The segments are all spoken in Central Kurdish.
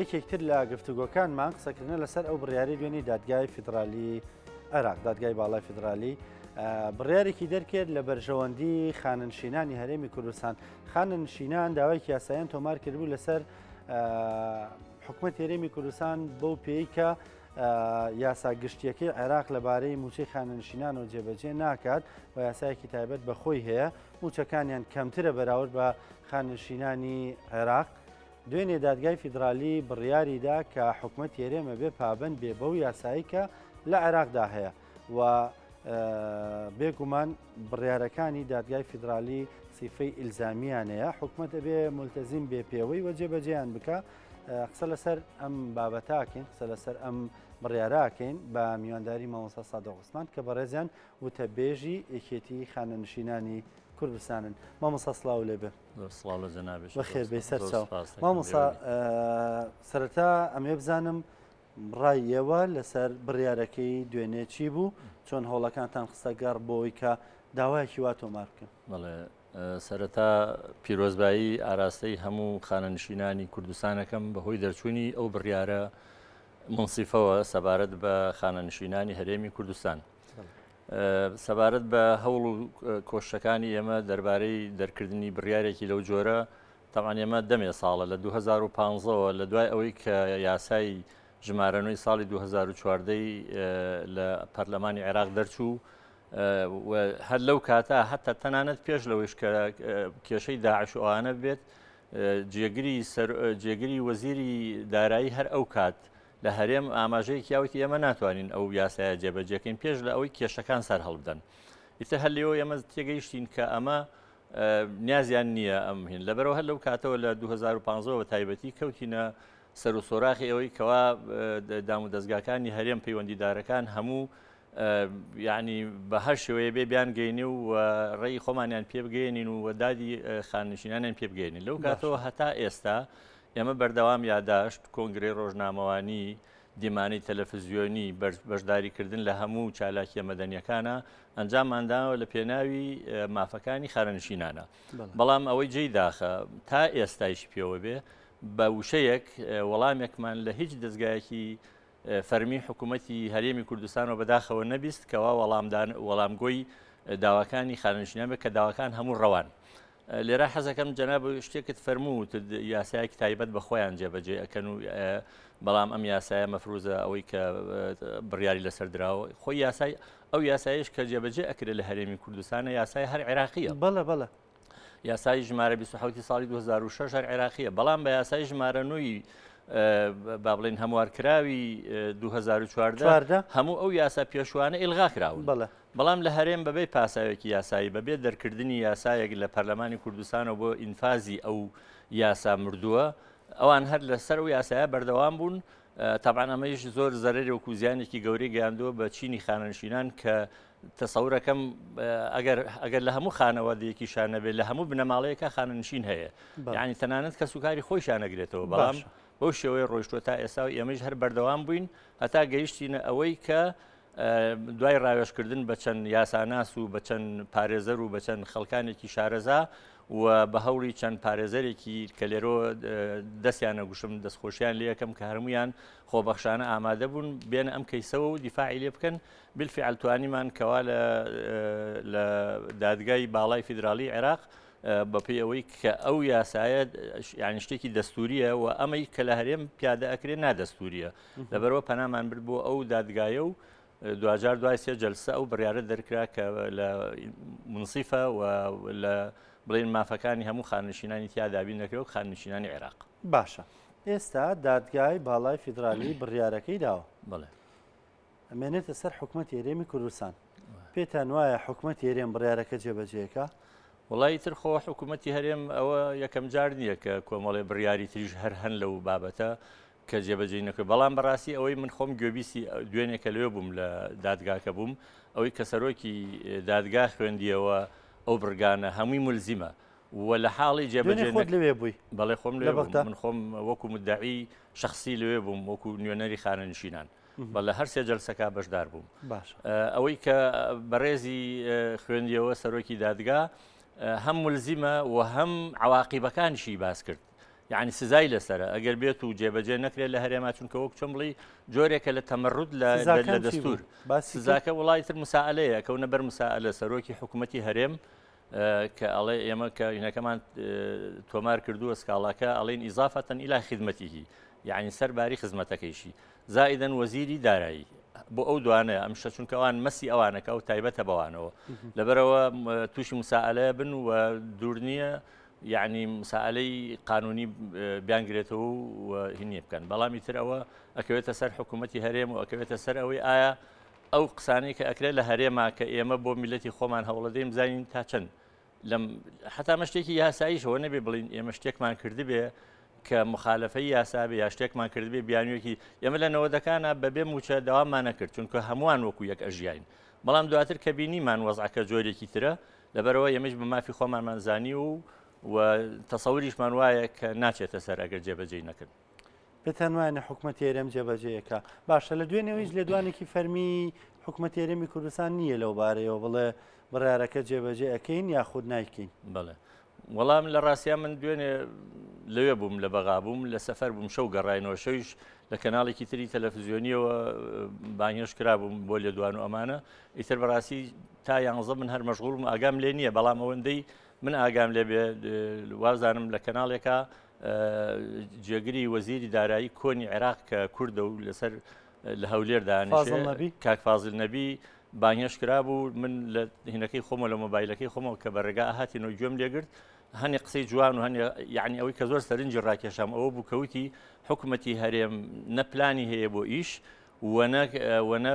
یەکێک تر لە گفتوگۆکانمان قسەکردنە لەسەر ئەو بڕیارەی دوێنێی دادگای فیدرالی عێراق، دادگای باڵای فیدرالی بڕیارێکی دەرکرد لە بەرژەوەندی خانەنشینانی هەرێمی کوردستان. خانەنشینان داوایەکی یاساییان تۆمار کردبوو لەسەر حکومەت هەرێمی کوردستان بەو پێی کە یاسا گشتیەکەی عێراق لەبارەی موچەی خانەنشینانەوە جێبەجێ ناکات و یاسایەکی تایبەت بە خۆی هەیە موچەکانیان کەمترە بەراورد بە خانەنشینانی عێراق. دوێنێ دادگای فیدرالی بڕیاری دا کە حکومەتی هەرێم ئەبێ پابەند بێ بەو یاسایی کە لە عێراقدا هەیە و بێگومان بڕیارەکانی دادگای فیدرالی سیفەی ئیلزامیانەیە حکومەت ئەبێ ملتەزیم بێ پێوەی و جێبەجێیان بکە قسە لەسەر ئەم بابەتاکەین قسە لەسەر ئەم بڕیاراکەین بە میوانداری مامۆستا سادق عوسمان کە بەڕێزیان وتەبێژی یەکێتی خانەنشینانی کوردستانن مامۆستا سڵاو لێبێ. زۆر سڵاو لە جەنابیشت. بەخێر بێی سەر چاو. مامۆستا سەرەتا ئەمەوێ بزانم ڕای ئێوە لەسەر بڕیارەکەی دوێنێ چی بوو چۆن هەوڵەکانتان خستە گەڕ بۆی کە داوایەکی وا تۆمار بکەن؟ بەڵێ سەرەتا پیرۆزبایی ئاراستەی هەموو خانەنشینانی کوردستانەکەم بەهۆی دەرچوونی ئەو بڕیارە منسیفەوە سەبارەت بە خانەنشینانی هەرێمی کوردستان. سەبارەت بە هەوڵ و کۆششەکانی ئێمە دەربارەی دەرکردنی بڕیارێکی لەو جۆرە، تەبعەن ئێمە دەمێ ساڵە لە 2015ەوە لە دوای ئەوەی کە یاسای ژمارە نۆی ساڵی 2014 لە پەرلەمانی عێراق دەرچوو و هەر لەو کاتە حتا تەنانەت پێش لەوەیش کە کێشەی داعش و ئەوانە بێت جێگری جێگری وەزیری دارایی هەر ئەو کات لە هەرێم ئاماژەیەکی یاوتی ئێمە ناتوانین ئەو یاسایە جێبەجێکەین پێش لە ئەوەی کێشەکان سەر هەڵبدەن ئیتر هەر لێەوە ئێمە تێگەیشتین کە ئەمە نیازیان نییە ئەم هین لەبەرەوە هەر لەو کاتەوە لە 2015 بە تایبەتی کەوتینە سەر و سۆراخی ئەوەی کەوا دام و دەستگاکانی هەرێم پەیوەندیدارەکان هەموو یعنی بە هەر شێوەیە بێ بیان گەینی و ڕێی خۆمانیان پێ بگەێنین و دادی خانشینانیان پێ بگەێنین لەو کاتەوە هەتا ئێستا ئێمە بەردەوام یاداشت، کۆنگرەی ڕۆژنامەوانی، دیمانەی تەلەفزیۆنی، بەشداریکردن لە هەموو چالاکییە مەدەنییەکانا ئەنجاممان داوە لە پێناوی مافەکانی خانەنشینانا. بەڵام ئەوەی جێی داخە تا ئێستایشی پێوە بێ بە وشەیەک وەڵامێکمان لە هیچ دەزگایەکی فەرمی حکوومەتی هەرێمی کوردستانەوە بەداخەوە نەبیست کەوا وەڵامدان وەڵامگۆی داواکانی خانەنشینان بێت کە داواکان هەموو ڕەوان. لێرە حەزەکەم جەناب شتێکت فەرموو یاسایەکی تایبەت بە خۆیان جێبەجێ ئەکەن و بەڵام ئەم یاسایە مەفروزە ئەوەی کە بڕیاری لەسەر دراوە خۆی یاسای ئەو یاسایش کە جێبەجێ ئەکرێت لە هەرێمی کوردستانە یاسای هەر عێراقیە بەڵێ بەڵێ یاسای ژمارە 27 ساڵی 2006 هەر عێراقیە بەڵام بە یاسای ژمارە نوێی با بڵێن هەموارکراوی 2014 هەموو ئەو یاسا پێشوانە ئیلغا کراون بەڵێ بەڵام لە هەرێم بەبێ پاساوێکی یاسایی، بەبێ دەرکردنی یاسایەک لە پەرلەمانی کوردستانەوە بۆ ئینفازی ئەو یاسا مردووە، ئەوان هەر لەسەر ئەو یاسایە بەردەوام بوون، تەبعەن ئەمەیش زۆر زەرەرێک و زیانێکی گەورەی گەیاندووە بە چینی خانەنشینان کە تەسەورەکەم ئەگەر ئەگەر لە هەموو خانەوادەیەکیشان نەبێت لە هەموو بنەماڵەیەکە خانەنشین هەیە یعنی تەنانەت کەسوکاری خۆیشان نەگرێتەوە بەڵام بەو شێوەیە ڕۆیشتووە تا ئێستا و ئێمەش هەر بەردەوام بووین هەتا گەیشتینە ئەوەی کە دوای ڕاوێژکردن بە چەند یاساناس و بە چەند پارێزەر و بە چەند خەڵکانێکی شارەزا و بە هەوڵی چەند پارێزەرێکی کە لێرۆ دەستیان نەگوشم دەستخۆشیان لەکەم کە هەرمویان خۆبەخشانە ئامادە بوون بێنە ئەم کەیسەوە و دیفاعی لێ بکەن بالفعل توانیمان کەوا لە دادگای باڵای فیدراڵی عێراق بەپێی ئەوەی کە ئەو یاسایە یعنی شتێکی دەستوریە و ئەمەی کە لە هەرێم پیادە ئەکرێ نادەستوریە لەبەرئەوە پەنامان برد بۆ ئەو دادگایە و دواجار دوای سێ جەلسە ئەو بڕیارە دەرکرا کە لە منسیفە و لە بڵێن مافەکانی هەموو خانەنشینانی تیا دابین دەکرێت و خانەنشینانی عێراق. باشە ئێستا دادگای باڵای فیدرالی بڕیارەکەی داوە. بەڵێ. ئەمێنێتە سەر حکومەتی هەرێمی کوردستان. پێتان وایە حکومەتی هەرێم بڕیارەکە جێبەجێکا؟ وەڵا ئیتر خۆ حکومەتی هەرێم ئەوە یەکەم جار نییە کە کۆمەڵێ بڕیاری تریش هەر هەن لەو بابەتە کە جێبەجێی نەکرد بەڵام بەڕاستی ئەوەی من خۆم گوێبیستی دوێنێ کە لەوێ بووم لە دادگاکە بووم ئەوەی کە سەرۆکی دادگا خوێندیەوە ئەو بڕگانە هەمووی ملزیمە و لە حاڵی جێبەجێ خۆت لەوێ بووی بەڵێ خۆم لێ بووم من خۆم وەکو مدعی شخصی لەوێ بووم وەکو نوێنەری خانەنشینان بە لە هەر سێ جەلسەکە بەشدار بووم ئەوەی کە بەڕێزی خوێندیەوە سەرۆکی دادگا هەم ملزیمە و هەم عواقیبەکانیشی باس کرد. یعنی سزای لەسەرە ئەگەر بێت و جێبەجێ نەکرێت لە هەرێما چونکە وەک چۆن بڵی جۆرێکە لە تەمەڕود لە دەستور سزاکە وڵی تر مساالەیە کەونە بەر مساالە سەرۆکی حکوومەتتی هەرێم کە ئەڵێ ئێمە کە هینەکەمان تۆمار کردووە سکاڵاکە ئەڵێن ئیزافەتەن ئیلا خدمەتیهی یعنی سەر باری خزمەتەکەیشی زائیدەن وەزیری دارایی بۆ ئەو دوانەیە ئەم شتە چونکە ئەوان مەسی ئەوانەکە و تایبەتە بەوانەوە لەبەرەوە تووشی مساالەیە بن و دوور نییە یعنی مساالەی قانونی بیانگرێتەوە و هینیە بکەن بەڵام ئیتر ئەوە ئەکەوێتە سەر حکوومەتتی هەرێم و ئەکەوێتە سەر ئەوەی ئایا ئەو قسانەی کە ئەکرێت لە هەرێما کە ئێمە بۆ میلەتی خۆمان هەوڵەدەین بزانین تا چەند لەم حتا مە شتێکی یاساییشەوە نەبێ بڵین ئێمە شتێکمان کردبێ کە مخالفەی یاسا بێ یا شتێکمان کردبێ بیانوێکی ئێمە لە نەوەدەکانە بەبێ موچە داوامان نەکرد چونکە هەمووان وەکو یەک ئەژیاین بەڵام دواتر کە بینیمان وەزعەکە جۆرێکی ترە لەبەرەوە ئێمەش بە مافی خۆمانمان زانی و و تەسەوریشمان وایە کە ناچێتە سەر ئەگەر جێبەجێی نەکرد. پێتان وایە نە حکومەتی هەرێم جێبەجێیەکە باشە لە دوێنێوە هیچ لێدوانێکی فەرمی حکومەتی هەرێمی کوردستان نییە لەو بارەیەوە بڵێ بڕیارەکە جێبەجێ ئەەکەین یاخود نایکەین بەڵێ وەڵام لە ڕاستیا من دوێنێ لەوێ بووم لە بەغا بووم لە سەفەر بووم شەو گەڕاینەوە شەویش لە کەناڵێکی تری تەلەفزیۆنیەوە بانگێش کرابووم بۆ لێدوان و ئەمانە ئیتر بەڕاستی تا یانزە من هەر مەشغوڵم ئاگام لێ نییە بەڵام ئەوەندەی من ئاگام لێ بێ وازانم لە کەناڵێکا جێگری وەزیری دارایی کۆنی عێراق کە کوردە و لەسەر لە هەولێر دانیشێ کاک فازل نەبی بانگێش کرابوو من لە هینەکەی خۆمە لە مۆبایلەکەی خۆمەوە کە بە ڕێگا هاتین و گوێم لێگرت هەنێ قسەی جوان و هەنێ یعنی ئەوەی کە زۆر سەرنجی ڕاکێشام ئەوە بوو کەوتی حکوومەتی هەرێم نە پلانی هەیە بۆ ئیش وەنە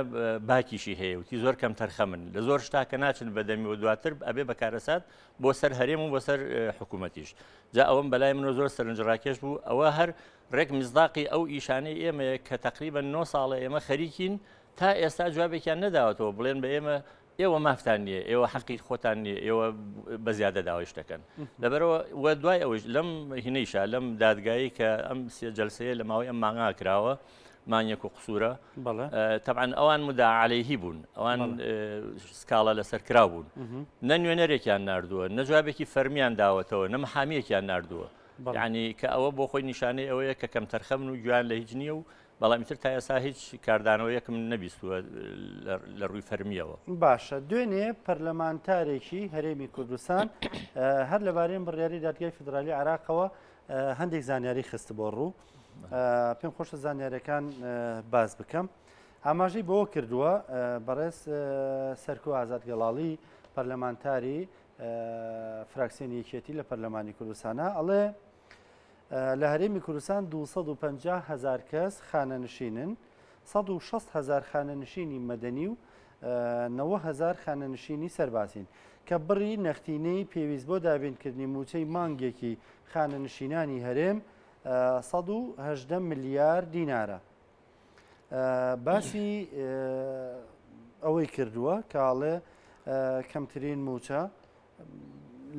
باکیشی هەیە وتی زۆر کەم تەرخەمن لە زۆر شتا کە ناچن بەدەمی و دواتر ئەبێ بە کارەسات بۆ سەر هەرێم و بۆ سەر حکوومەتیش جا ئەوەم بەلای منەوە زۆر سەرنجڕاکێش بوو ئەوە هەر ڕێک مزداقی ئەو ئیشانەی ئێمەیە کە تقریبا 9 ساڵە ئێمە خەریکین تا ئێستا جوابێکیان نەداوەتەوە بڵێن بە ئێمە ئێوە مافتان نییە ئێوە حەقی خۆتان نییە ئێوە بە زیادە داوای شتەکەن لەبەرەوە وە دوای ئەوەش لەم هینەیشا لەم دادگایی کە ئەم سێ جەلسەیە لە ماوەی ئەم مانگا کراوە مانگێک و قسوورە تەبعەن ئەوان مدعا عەلەیهی بوون ئەوان سکاڵا لەسەر کراو بوون نە نوێنەرێکیان نردووە نە جوابێکی فەرمیان داوەتەوە نە محامیەکیان نردووە یعنی کە ئەوە بۆ خۆی نیشانەی ئەوەیە کە کەم تەرخەمن و گویان لە هیچ نییە و بەڵام ئیتر تا ئێستا هیچ کاردانەوەیەکم نەبیستووە لە ڕووی فەرمیەوە. باشە دوێنێ پەرلەمانتارێکی هەرێمی کوردستان هەر لەبارەی بڕیاری دادگای فیدرالی عراقەوە هەندێک زانیاری خستبۆ ڕوو پێم خۆشە زانیارەکان باس بکەم. ئاماژەی بەوە کردووە بەڕێز سەرکۆ ئازاد گەڵاڵی پەرلەمانتاری فراکسیۆنی یەکێتی لە پەرلەمانی کوردستانە ئەڵێ لە هەرێمی کوردستان 250 هزار کەس خانەنشینن 160 هزار خانەنشینی مەدەنی و 90 هزار خانەنشینی سەربازین کە بڕی نەختینەی پێویست بۆ دابینکردنی مووچەی مانگێکی خانەنشینانی هەرێم 118 ملیار دینارە. باسی ئەوەی کردووە کاڵێ کەمترین موچە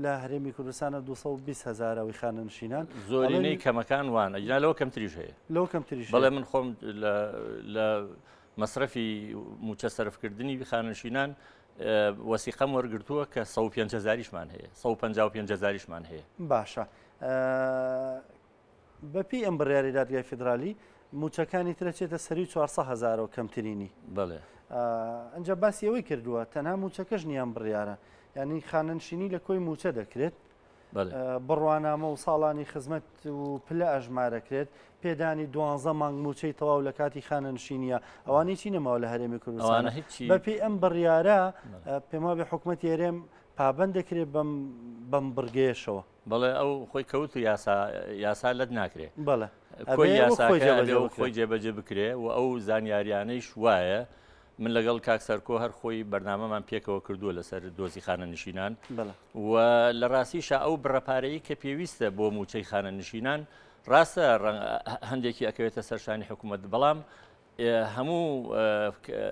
لە هەرێمی کوردستانە 220 هزارەوەی خانەنشینان زۆرینەی کەمەکان وان ئەجنا لەوە کەمتریش هەیە لەو کەمتریش بەڵێ من خۆم لە مەسرەفی موچە سەرفکردنی خانەنشینان وەسیقەم وەرگتووە کە 105 هزاریشمان هەیە 155 هزاریشمان هەیە باشە بەپێی ئەم بڕیارەی دادگای فیدرالی مووچەکانی تر ئەچێتە سەروی 400 هەزارەوە کەمترینی. بەڵێ. ئەنجا باسی ئەوەی کردووە تەنها مووچەکەش نییە ئەم بڕیارە یانی خانەنشینی لە کۆی مووچە دەکرێت بڕوانامە و ساڵانی خزمەت و پلە ئەژمارەکرێت پێدانی دوانزە مانگ مووچەی تەواو لە کاتی خانەنشینیە ئەوانەی چی نەماوە لە هەرێمی کوردستان بەپێی ئەم بڕیارە پێمابێ حکوومەتی هەرێم پابند دەکرێت بەم بڕگەیەشەوە. بەڵێ ئەو خۆی کەوت و یاسا یاسا لەت ناکرێ بەڵێ کۆی یاساکە ئەبێ وەک خۆی جێبەجێ بکرێ و ئەو زانیاریانەیش وایە من لەگەڵ کاک سەرکۆ هەر خۆی بەرنامەمان پێکەوە کردووە لەسەر دۆزی خانەنشینان و لە ڕاستیشا ئەو بڕە پارەی کە پێویستە بۆ مووچەی خانەنشینان ڕاستە هەندێکی ئەکەوێتە سەرشانی حکوومەت بەڵام هەموو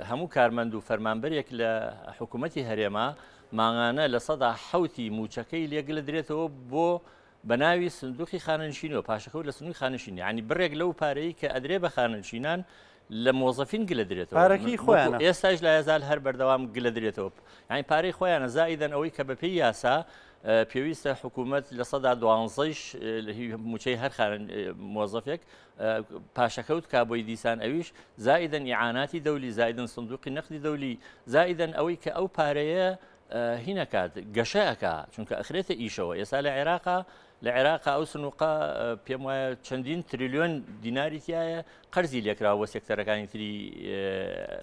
هەموو کارمەند و فەرمانبەرێک لە حکوومەتی هەرێما مانگانە 7% ی مووچەکەی لێگلدرێتەوە بۆ بە ناوی سندوقی خانەنشینەوە پاشەکەوت لە سندوقی خانەنشینی یعنی بڕێک لەو پارەی کە ئەدرێ بە خانەنشینان لە مۆزەفین گلە درێتەوە. پارەکەی خۆیانە. ئێستاش لایەزال هەر بەردەوام گلە درێتەوە. یانی پارەی خۆیانە زائیدەن ئەوەی کە بەپێی یاسا پێویستە حکوومەت 12%یش موچەی هەر مۆزەفێک پاشەکەوت کا بۆی دیسان ئەویش زائیدەن ئیعاناتی دەولی زائیدن سندوقی نەقدی دەولی زائیدەن ئەوەی کە ئەو پارەیە هینەکات گەشە ئەکا چونکە ئەخرێتە ئیشەوە ئێستا لە عێراقا لە عێراقا ئەو سنووقە پێم وایە چەندین تریلیۆن دیناری تایە قەرزی لێکراوە بۆ سێکتەرەکانی تری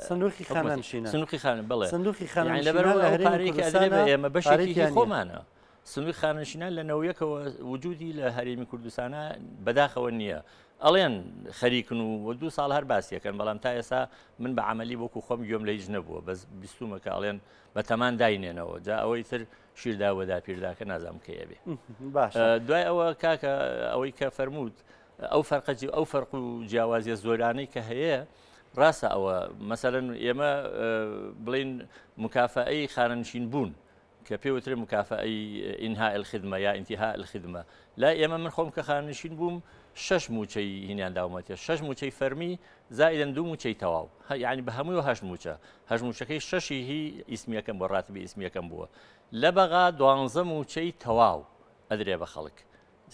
سندوقی خانەنشینان سندوقی خانە بڵێ سندوقی خانە لەبەرەوە پارەی کە ئەدرێ بە ئێمە بەشێکی خۆمانە سندوقی خانەنشینان لە نەوەیەکەوە وجودی لە هەرێمی کوردستانە بەداخەوە نییە ئەڵێن خەریکن و دوو ساڵ هەر باسیەکەن بەڵام تا ئێستا من بە عملی وەکو خۆم گوێم لە هیچ نەبووە بەس بیستومە کە ئەڵێن بە تەمان داینێنەوە جا ئەوەی تر شیردا وە داپیرداکە نازانم کەی ئەبێ باشە دوای ئەوە کاکە ئەوەی کە فەرمووت ئەو فەرقەجی ئەو فەرق و جیاوازیە زۆرانەی کە هەیە ڕاستە ئەوە مەسەرەن ئێمە بڵین مکافەی خانەنشین بوون کە پێوترێ مکافەی ئینها الخدمە یا انتها الخدمە لا ئێمە من خۆم کە خانەنشین بووم شش موچەی هینیان داومەتێ شش موچەی فەرمی زائیدەن دوو موچەی تەواو یعنی بە هەمووی هەشت موچە هەشت موچەکەی شەشی هی ئیسمیەکەم بۆ ڕاتبی ئیسمیەکەم بووە لە بەغا دوانزە موچەی تەواو ئەدرێ بە خەڵک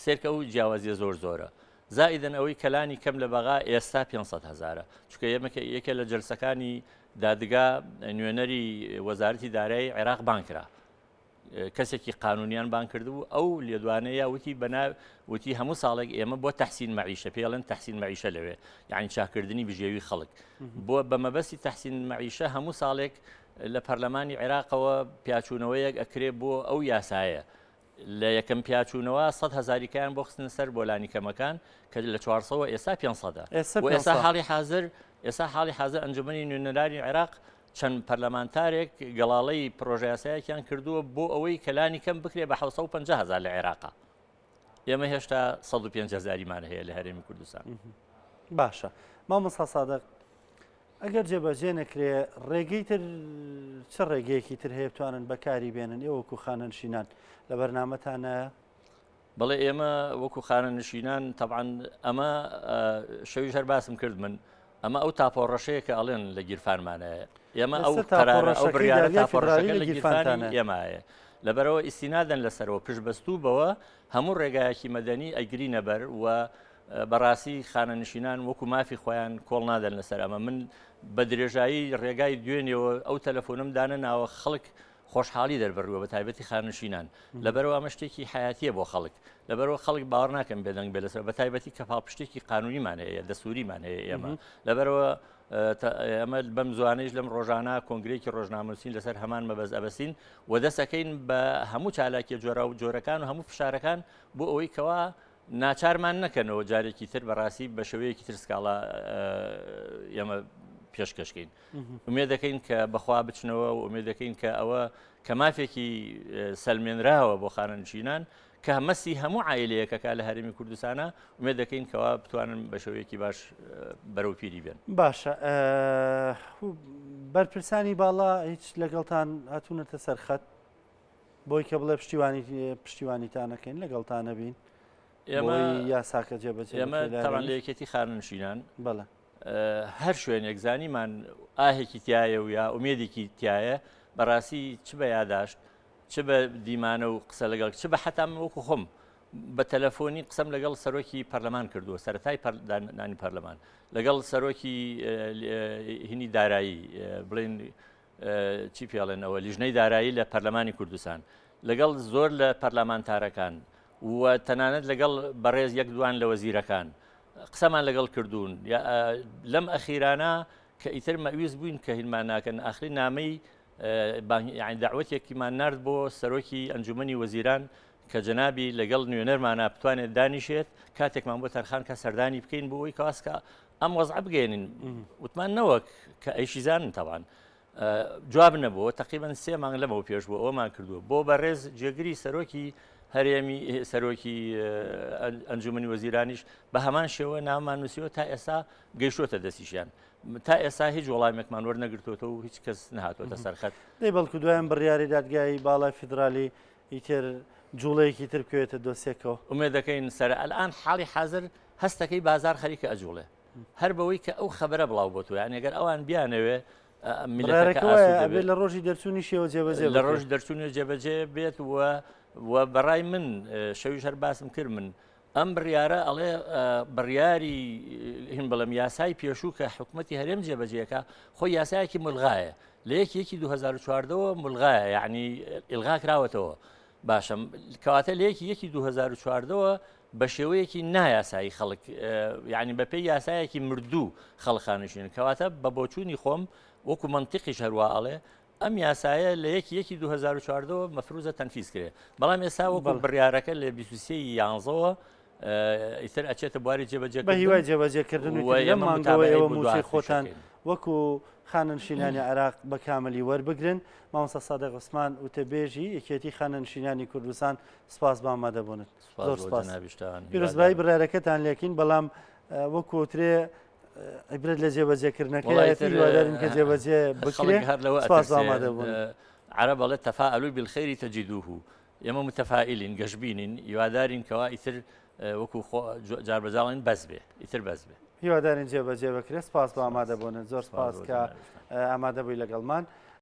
سێرکە و جیاوازیە زۆر زۆرە زائیدەن ئەوەی کەلانی کەم لە بەغا ئێستا 500 هزارە چونکە ئێمە کە یەکێ لە جلسەکانی دادگا نوێنەری وەزارەتی دارایی عێراق بانگ کرا کەسێکی قانونیان بان کردبوو ئەو لێدوانەیە وتی بەنا وتی هەموو ساڵێک ئێمە بۆ تەحسین مەعیشە پێڵێن تەحسین مەعیشە لەوێ یعنی چاکردنی بژێوی خەڵک بۆ بە مەبەستی تەحسین مەعیشە هەموو ساڵێک لە پەرلەمانی عێراقەوە پیاچوونەوەیەک ئەکرێ بۆ ئەو یاسایە لە یەکەم پیاچوونەوە 100 هزاریکەیان بۆ خستنە سەر بۆ لانی کەمەکان کە لە 400 ئێستا 500 ئێستا حاڵی حاضر ئێستا حاڵی حاضر ئەنجومەنی نوێنەرانی عێراق چەند پەرلەمانتارێک گەڵاڵەی پڕۆژەیاسایەکیان کردووە بۆ ئەوەی کە لانی کەم بکرێ بە 750 هزار لە عێراقا. ئێمە هێشتا 105 هزاریمان هەیە لە هەرێمی کوردستان. باشە مامۆستا سادق ئەگەر جێبەجێ نەکرێ ڕێگەی تر چ ڕێگەیەکی تر هەیە بتوانن بەکاری بێنن ئێوە وەکو خانەنشینان لە بەرنامەتانە؟ بەڵێ ئێمە وەکو خانەنشینان تەبعەن ئەمە شەویش هەر باسم کرد من ئەمە ئەو تاپۆڕەشەیە کە ئەڵێن لە گیرفانمانەیە ئێمە ئەو قەرارە ئەو بڕیارە تاپۆڕەشەکە لە گیرفانی ئێمایە لەبەرەوە ئیستینادەن لەسەرەوە پشتبەستوو بەوە هەموو ڕێگایەکی مەدەنی ئەگرینە بەر و بەڕاستی خانەنشینان وەکو مافی خۆیان کۆڵ نادەن لەسەر ئەمە من بە درێژایی ڕێگای دوێنێەوە ئەو تەلەفۆنم دانەناوە خەڵک خۆشحاڵی دەربڕیوە بە تایبەتی خانەنشینان لەبەرئەوە ئەمە شتێکی حەیاتیە بۆ خەڵک لەبەرئەوە خەڵک باوەڕ ناکەن بێدەنگ بێ لەسەر بە تایبەتی کە پاڵپشتێکی قانونیمان هەیە دەستوریمان هەیە ئێمە لەبەرئەوە ئەمە بەم زوانەیش لەم ڕۆژانە کۆنگرێکی ڕۆژنامەنووسین لەسەر هەمان مەبەست ئەبەسین و دەستەکەین بە هەموو چالاکیە جۆرا و جۆرەکان و هەموو فشارەکان بۆ ئەوەی کەوا ناچارمان نەکەنەوە جارێکی تر بەڕاستی بە شێوەیەکی تر سکاڵا ئێمە پێشکەشکەین ئومێد دەکەین کە بەخوا بچنەوە و ئومێد دەکەین کە ئەوە کە مافێکی سەلمێنراوە بۆ خانەنشینان کە مەسی هەموو عایلەیەکەکە لە هەرێمی کوردستانە ئومێد دەکەین کەوا بتوانن بە شێوەیەکی باش بەرەو پیری بێن. باشە بەرپرسانی باڵا هیچ لەگەڵتان هاتوونەتە سەر خەت بۆی کە بڵێ پشتیوانی پشتیوانیتانەکەین لەگەڵتانە بین ئێمە یاساکە جێبەجێ ئێمە تاوان لە یەکێتی خانەنشینان بەڵێ هەر شوێنێک زانیمان ئاهێکی تایە و یا ئومێدێکی تایە بەڕاستی چ بە یاداشت چ بە دیمانە و قسە لەگەڵ چ بە حتا من وەکو خۆم بە تەلەفۆنی قسەم لەگەڵ سەرۆکی پەرلەمان کردووە سەرەتای پەردانی پەرلەمان لەگەڵ سەرۆکی هینی دارایی بڵێن چی پێڵێنەوە لیژنەی دارایی لە پەرلەمانی کوردستان لەگەڵ زۆر لە پەرلەمانتارەکان و تەنانەت لەگەڵ بەڕێز یەک دوان لە وەزیرەکان قسەمان لەگەڵ کردوون لەم ئەخیرانە کە ئیتر مەویست بووین کە هیلمان ناکەن ئاخری نامەی داوەتێکیمان نرد بۆ سەرۆکی ئەنجومنی وەزیران کە جەنابی لەگەڵ نوێنەرمانە بتوانێت دانیشێت کاتێکمان بۆ تەرخان کە سەردانی بکەین بۆ ئەوی کەواسکە ئەم وەزع بگەێنین وتمان نەوەک کە ئەیشیزانن تاوان جواب نەبووە تقریبان سێ مانگ لەمەوە پێش بوو ئەومان کردووە بۆ بەڕێز جێگری سەرۆکی هەرێمی سەرۆکی ئەنجومنی وەزیرانیش بە هەمان شێوە نامان نووسیوە تا ئێستا گەیشتۆتە دەستیشیان تا ئێستا هیچ وەڵامێکمان وەرنەگرتووەتەوە و هیچ کەس نهاتۆتە سەرخەت. دەی بەڵکو دوایان بڕیاری دادگای باڵای فیدرالی ئیتر جوڵەیەکی تر بکەوێتە دۆسیەکەوە. ئومێد دەکەین سەرە ئەلئان حاڵی حازر هەستەکەی بازار خەریکە ئەجوڵێ. هەر بەوەی کە ئەو خەبەرە بڵاو بۆتەوە یانی گەر ئەوان بیانەوێ میلەتەکە ئاسوودە بێت لە ڕۆژی دەرچوونی شێوە جێبەجێ لە ڕۆژی دەرچوونی جێبەجێ بێت و و بەڕای من شەویش هەر باسم کرد من ئەم بڕیارە ئەڵێ بڕیاری هین بڵێم یاسای پێشوو کە حکوومەتتی هەرێم جێبەجێەکە خۆی یاسایەکی ملغایە لە یەک یەکی 2014ەوە ملغایە یعنی ئیلغا کراوەتەوە باشە کەواتە لە یەکی یەکی 2014ەوە بە شێوەیەکی نایاسایی خەڵک یعنی بەپێی یاسایەکی مردوو خەڵک خانشین کەواتە بە بۆچوونی خۆم وەکو منطقیش هەروە ئەڵێ ئەم یاسایە لە یەکی یەکی 2014ەوە مەفروزە تەنفیز کرێ بەڵام ئێستا وەکو بڕیارەکە لە 23 یانزەوە ئیتر ئەچێتە بواری جێبەجێ بە هیوای جێبەجێکردن و لەم مانگەوە ئێوە مووچەی خۆتان وەکو خانەنشینانی عێراق بە کاملی وەربگرن. مامۆستا سادق عوسمان وتەبێژی یەکێتی خانەنشینانی کوردستان سپاس بە ئامادەبوونت. زۆر سپاس. پیرۆزبایی بڕیارەکەتان لێکین بەڵام وەکو وترێ عیبرەت لە جێبەجێکردنەکەیەتی هیوادارین کە جێبەجێ بکرێ. سپاس بە ئامادەبوونت. عەرەب ئەڵێ تفاءلوا بالخیر تجدوه ئێمە متفائلین، گەشبینین، هیوادارین کەوا ئیتر وەکو خۆ جار بە جار ئەڵێن بەس بێ، ئیتر بەس بێ. هیوادارین جێبەجێ بکرێت. سپاس بۆ ئامادەبوونت. زۆر سپاس کە ئامادە بووی لەگەڵمان.